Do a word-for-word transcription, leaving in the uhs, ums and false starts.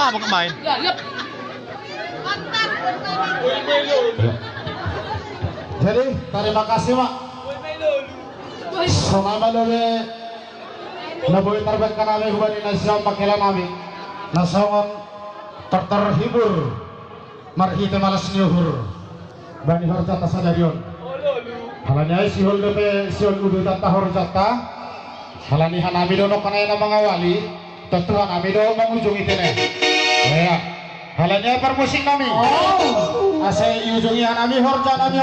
Ah, mau main. Jadi, terima kasih, Mak. Sonai ma lobe na boi tarbangka nami hubani na sian makela nami na songon tor-, terhibur marhite malas ni uhur bani horjata sadari on. Halani ai sihol dope, sihol udu tanta horjata. Halani hanami do nongkan ai na mangawali, tontu hanami do mangujungi tene. Ya. Halani ai parmusik nami. Asa iujungi hanami horja nami.